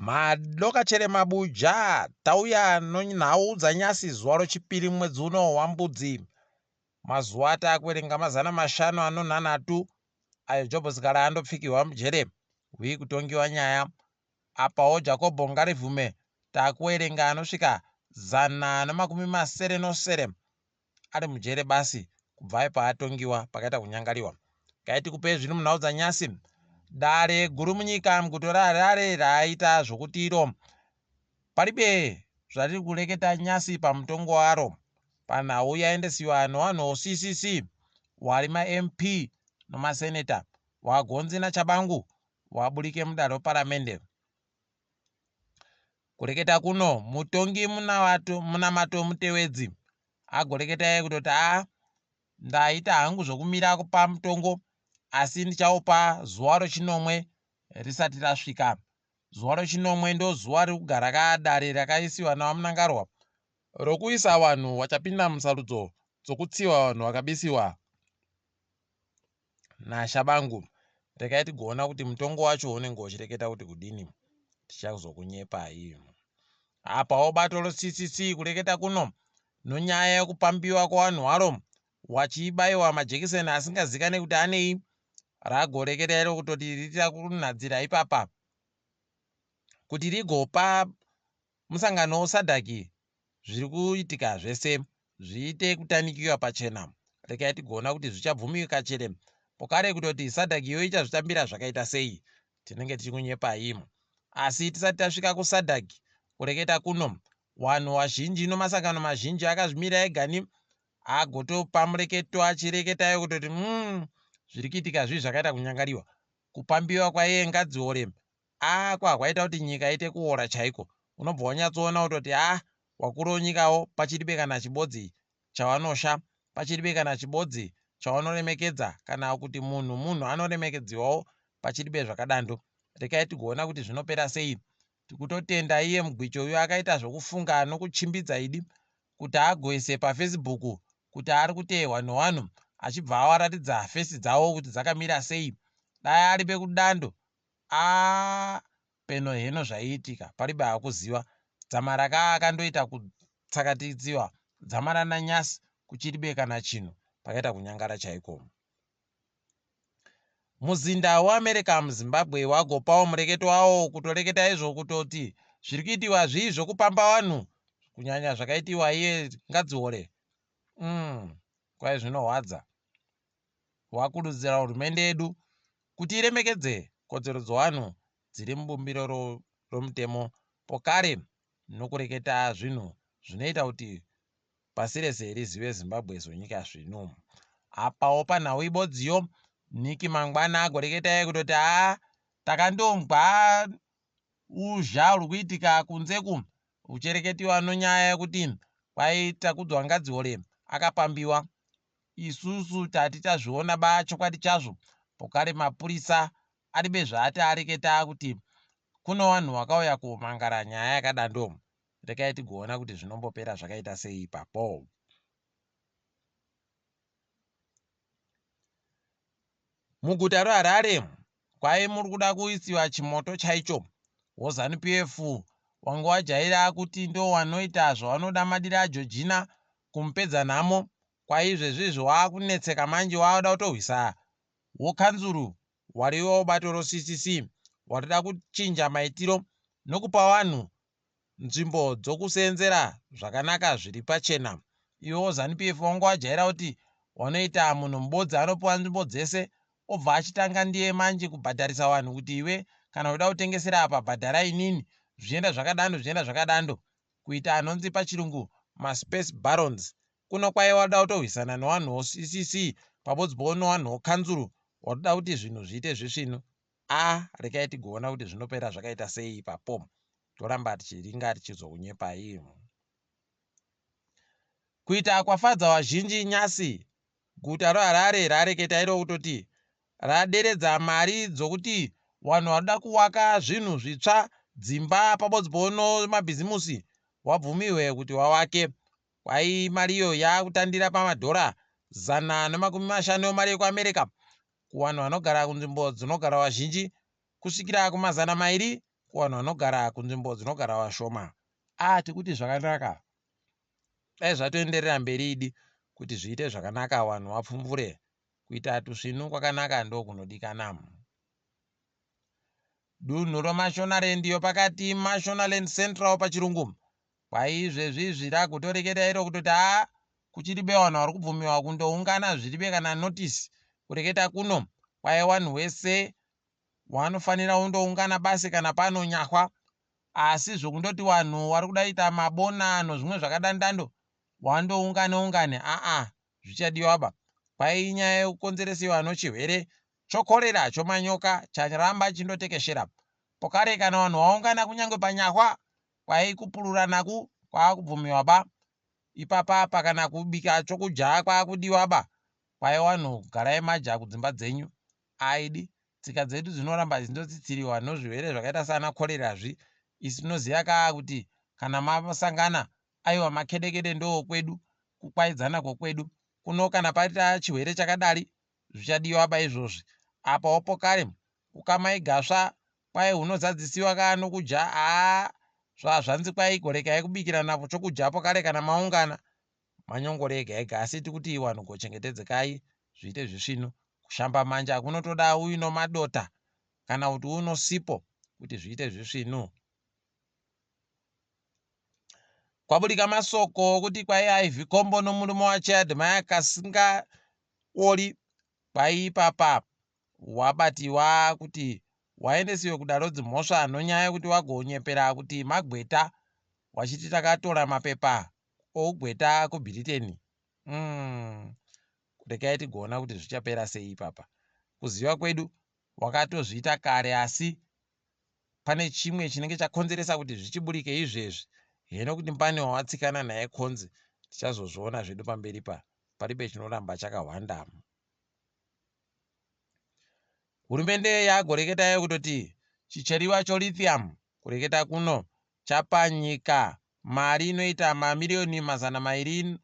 Madokachere mabuja tauya nonhau dzanyasi zuva rochipiri mwedzi uno wambudzi. Mazuva ataakuverenga 503 ayo Jobho Sikhala andopfikihwa mujere hwi kutongiwa nyaya. Apawo Jakobho Ngarivhume taakuwerenga anosvika 177 ari mujere basi kubva paatongiwa pakaita kunyangariwa. Kaiti kupei zviri munhau dzanyasi. Dare guru munyika muguto raHarare raita zvokuti iro paribe zvariri kureketa nyasi pamutongo waro panhau yaendesiwa nevanhu CCC wari maMP nomaseneta waGonzi naChabangu waburike mudare reparamende. Kureketa kuno mutongi Munamato Mutewedzi agoreketa iye kutoti aa ndaita hangu zvokumira kupa mutongo asi ndichaupa zuva rochinomwe risati rasvika. Zuva rochinomwe ndozuva riri kugara kadare rakaisiwa naVaMnangarwa rokuisa vanhu vachapinda musarudzo dzokutsiva vanhu vakabisiwa naShabangu. Regai tigoona kuti mutongo wacho unenge uchireketa kuti kudini. Tichazokunyepai. Apawo bato roCCC kureketa kuno nonyaya yekupambiwa kwevanhu waro wachibaiwa majekiseni asingazikane kuti anei ragoreketa iro kutoti riita kunhadzira ipapa kuti rigopa Musangano weSADC zviri kuitika zvese zviite kutanikiwa pachena. Rekai tigoona kuti zvichabvumika chere pokare kutoti SADC iyo ichazvitambira zvakaita sei. Tinenge tichikunyepai. Asi tisati tasvika kuSADC kureketa kuno, wanhu wazhinji nomasangano mazhinji akazvimira egani agotopa mureketo achireketayo kutoti umm zviri kuitika zvii zvakaita kunyangariwa. Kupambiwa kwaiye Ngadziore Aah ko hakwaita kuti nyika iite kuora chaiko unobva wanyatsoona kutoti aah wakuru wenyikawo pachiribe kana chibodzi chawanosha pachiribe kana chibodzi chawanoremekedza kana kuti munhu munhu anoremekedziwawo pachiribe zvakadando rekai tigoona kuti zvinopera sei tikutotenda iye mugwicho uyu akaita zvokufunga nokuchimbidza idi kuti agoise pafacebook kuti ari kuteehwa newanhu achibva awaratidza face dzawo kuti dzakamira sei dai aribe kudando Aah peno heno zvaiitika paribe akuziva dzamara ka akandoita kutsakatidziwa dzamara nanyasi kuchiribe kana chinhu pakaita kunyangara chaiko. Muzinda weAmerica muZimbabwe wagopawo mureketo wawo kutoreketa izvo kutoti zviri kuitiwa zvii zvokupamba vanhu kunyanya zvakaitiwa iye Ngadziore umm kwai zvinohwadza. Wakurudzira hurumende yedu kuti iremekedze kodzero dzevanhu dziri mubumbiro romutemo pokare nokureketa zvinhu zvinoita kuti pasi rese rizive Zimbabwe sonyika svinu. Apawo panhau ibodziyo, Nick Mangwana agoreketa iye kutoti haa takandongwa uzha huri kuitika kunze ku huchereketiwa nonyaya yekuti kwai Takudzwa Ngadziore akapambiwa Isusu tati tazviona ba chokwadi chazvo pokare mapurisa aribe zvaati areketa kuti kuno wanhu wakauya komangara nyaya yakadando rekai tigoona kuti zvinombopera zvakaita sei ipapo. Muguta reHarare kwai muri kuda kuisiwa chimoto chaicho woZanu PF wange wajaira kuti ndowanoita zvawanoda madira aJojina kumupedza nhamo kwai izvezvi izvi waakunetseka manje wakuda kutohwisa wokanzuru wariwo bato roCCC warida kuchinja maitiro nokupa vanhu nzvimbo dzokuseenzera zvakanaka zviri pachena. Iwewo Zanu PF wanga wajaira kuti wanoita munhu mubodzi anopiwa nzvimbo dzese obva achitanga ndiye manje kubhadharisa vanhu kuti iwe kana uchida kutengesera apa bhadhara inini zvichienda zvakadando zvichienda zvakadando kuita anonzi pachirungu maspace barons kuno kwaiva wada kutohwisana newanhu woCCC pabodzi powo newanhu wokanzuru watoda kuti zvinhu zviite zvisvinu Ah rekai tigoona kuti zvinopera zvakaita sei ipapo toramba tichiringa tichizokunyepai. Kuita kwafadza vazhinji nyasi guta roHarare rareketa iro kutoti raderedza mari dzokuti vanhu vanoda kuwaka zvinhu zvitsva dzimba pabodzi pono mabhizimusi wabvumiwe kuti wawake kwai mari iyo yakutandira pamadhora 150 emari yekuAmerica kuvanhu vanogara kunzvimbo dzinogara vazhinji kusvikira kumazana mairi kuvanhu vanogara kunzvimbo dzinogara vashoma. A tikuti zvakanaka, dai zvatoenderera mberi idi kuti zviite zvakanaka vanhu vapfumvure. Kuita tusvinu kwakanaka ndokunodikana. Dunhu roMashonaland yopakati, Mashonaland Central pachirungu, kwaizvezvi izvi rakutoreketa iro kutoti haa kuchiribe vanhu vari kubvumiwa kundoungana zviribe kana notice kureketa kuno kwai wanhu wese wanofanira undoungana basi kana pano nyahwa asi zvokundoti wanhu wari kuda ita mabona nozvimwe zvakadandando wandoungane ungane aa zvichadiwa ba kwai inyaya yekukonzeresiwa nochihwere chokorera chomanyoka charamba chindotekeshera pokare kana vanhu waungana kunyange panyahwa kwai kupururanaku kwaakubvumiwa ba ipapa apa kana kubika chokudya kwaakudiwa ba kwai wanhu garai madya kudzimba dzenyu aidi tsika dzedu dzinoramba dzindotsitsiriwa nozvirwere zvakaita sana korera zvi isu tinoziva kaa kuti kana masangana aiwa makedekede ndoo kwedu kukwaidzana kwokwedu kuno kana paita chirwere chakadari zvichadiwa ba izvozvi apawo pokare kukamai gasva kwai hunozadzisiwa kaa nokudya haa zvazvanzi kwai gorekai kubikirana chokudya pokare kana maungana manyongori ega ega asi tikuti vanhu gochengetedzekai zviite zvisvinu kushamba manja kunotoda uino madota kana kuti uno sipo kuti zviite zvisvinu. Kwaburika masoko okuti kwai Ivy Kombo nomurume wache Admire Kasingaoli kwai ipapa wabatiwa kuti waendesiwe kudare rodzimhosva nonyaya yekuti wagonyepera kuti magweta wachiti takatora mapepa ougweta kuBritain. Regai tigoona kuti zvichapera sei ipapa. Kuziva kwedu wakatozviita kare asi pane chimwe chinenge chakonzeresa kuti zvichiburike izvezvi heno kuti mbani wawatsikana naye konzi tichazozviona zvedu pamberi pa paribe chinoramba chakahwanda. Hurumende yagoreketayo kutoti chicheriwa cholithium kureketa kuno chapa nyika mari inoita mamiriyoni 209,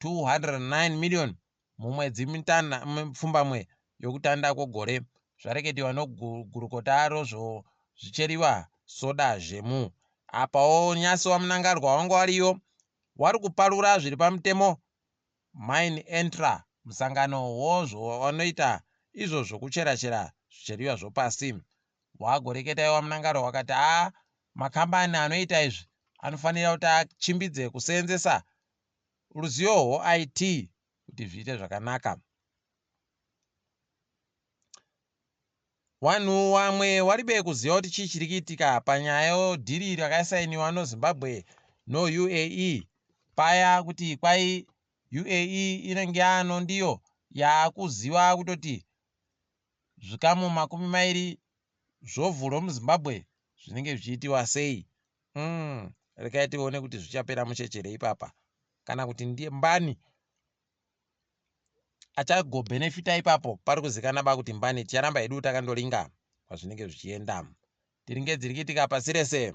209 million mumwedzi mipfumbamwe yokutanda kwogore zvareketiwa nogurukota rozvo zvicheriwa Soda Zhemu. Apawo nyasi waMnangagwa wanga wariyo wari kuparura zviri pamutemo Mine Entra musangano wozvavanoita izvo zvokuchera-chera zvicheriwa zvopasi. Wagoreketa iwa Mnangagwa wakati haa makambani anoita izvi anofanira kuti achimbidze kuseenzesa ruzivo rweIT kuti zviite zvakanaka. Vanhu vamwe varibe kuziva kuti chii chiri kuitika panyaya yedhiri rakasainiwa noZimbabwe noUAE paya kuti kwai UAE inenge yaano ndiyo yaakuziva kutoti zvikamu 20 zvovhu romuZimbabwe zvinenge zvichiitiwa sei. Regai tione kuti zvichapera muchechere ipapa kana kuti mbani achagobhenefita ipapo pari kuzikana ba kuti mbani. Ticharamba hedu takandoringa kwazvinenge zvichienda. Tiringe dziri kuitika pasi rese.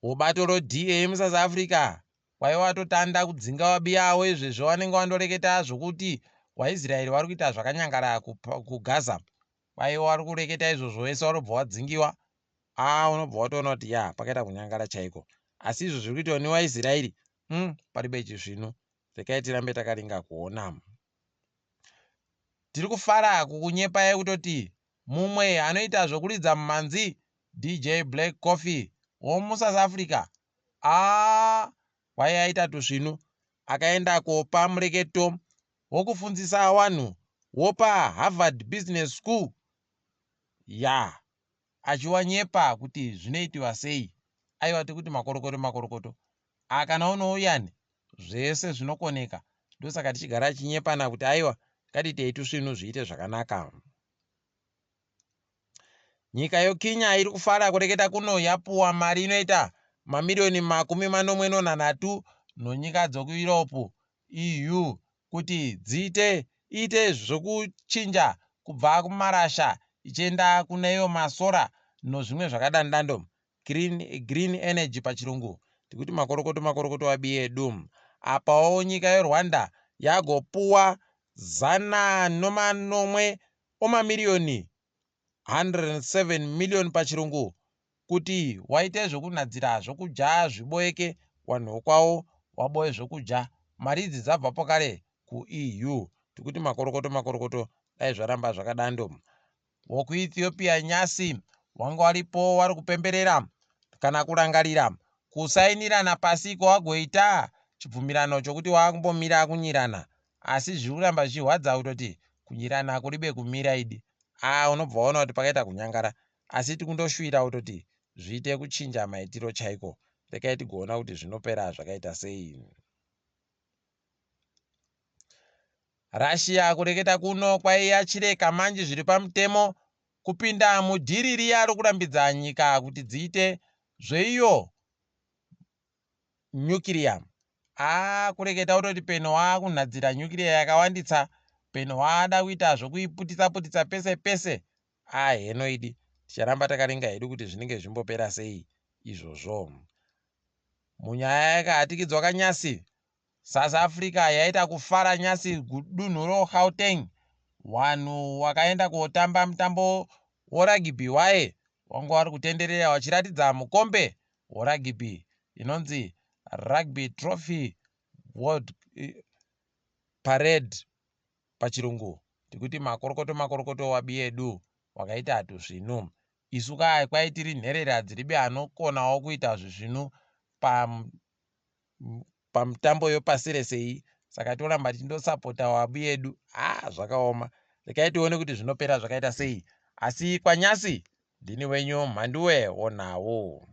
Ubato roDA muSouth Africa kwaiva watotanda kudzinga wabiyawo izvezvo vanenge vandoreketa zvokuti waIsraeri vari kuita zvakanyangara kuGaza. Kwaiva vari kureketa izvozvo vese varobva wadzingiwa. Aa unobva watoona kuti ya pakaita kunyangara chaiko. Asi izvo zviri kuitwa newaIsraeri paribe chisvinu. Regai tirambe takaringa kuona. Tiri kufara kukunyepai kutoti mumwe anoita zvokuridza mumhanzi DJ Black Coffee womuSouth Africa aa kwai aita tusvinu akaenda kopa mureketo wokufundzisa vanhu wopa Harvard Business School ya achiwanyepa kuti zvinoitiwa sei. Aiwa tikuti makorokoto makorokoto kana unouyani zvese zvinokoneka ndosaka tichigara tichinyepana kuti aiwa ngatiitei tusvinu zviite zvakanaka. Nyika yoKenya iri kufara kureketa kuno yapuwa mari inoita mamiriyoni 73 nonyika dzokuEurope EU kuti dziite iite zvokuchinja kubva kumarasha ichienda kuneyo masora nozvimwe zvakadandando green energy pachirungu. Tikuti makorokoto makorokoto wabiyedu. Apawo nyika yeRwanda yagopuwa 107 omamiriyoni 107 million pachirungu kuti waite zvekunhadzira zvokudya zviboeke wanhu wokwawo waboe zvokudya. Mari idzi dzabva pakare kuEU. Tikuti makorokoto makorokoto dai zvaramba zvakadando. WokuEthiopia nyasi wanga waripo wari kupemberera kana kurangarira kusainirana pasi kwawagoita chibvumirano chokuti wakumbomira kunyirana asi zviri kuramba zvichirwadza kutoti kunyirana kuribe kumira idi aa unobva waona kuti pakaita kunyangara asi tikundoshuwira kutoti zviite kuchinja maitiro chaiko rekai tigoona kuti zvinopera zvakaita sei. Russia kureketa kuno kwaiya chireka manje zviri pamutemo kupinda mudhiri riya rokurambidza nyika kuti dziite zveiyo nyukiriya. Aa kureketa kutoti peno waakunhadzira nyukiriya yakawanditsa peno waada kuita zvokuiputitsa putitsa pese pese. Aa heno idi ticharamba takaringa hedu kuti zvinenge zvimbopera sei izvozvo. Munyaya yakahatikidzwa kanyasi South Africa yaita kufara nyasi kudunhu roGauteng wanhu wakaenda kotamba mutambo woragibhi waye wanga wari kutenderera wachiratidza mukombe woragibhi inonzi Rugby Trophy World Parade pachirungu tikuti makorokoto makorokoto wabiyedu wakaita tusvinu isu ka kwai tiri nherera dziribe anokonawo kuita zvisvinu pa pamitambo yepasi rese iyi saka toramba tichindosapota wabu yedu haa zvakaoma rekai tione kuti zvinopera zvakaita sei asi kwanyasi ndini wenyu mhanduwe wonawo.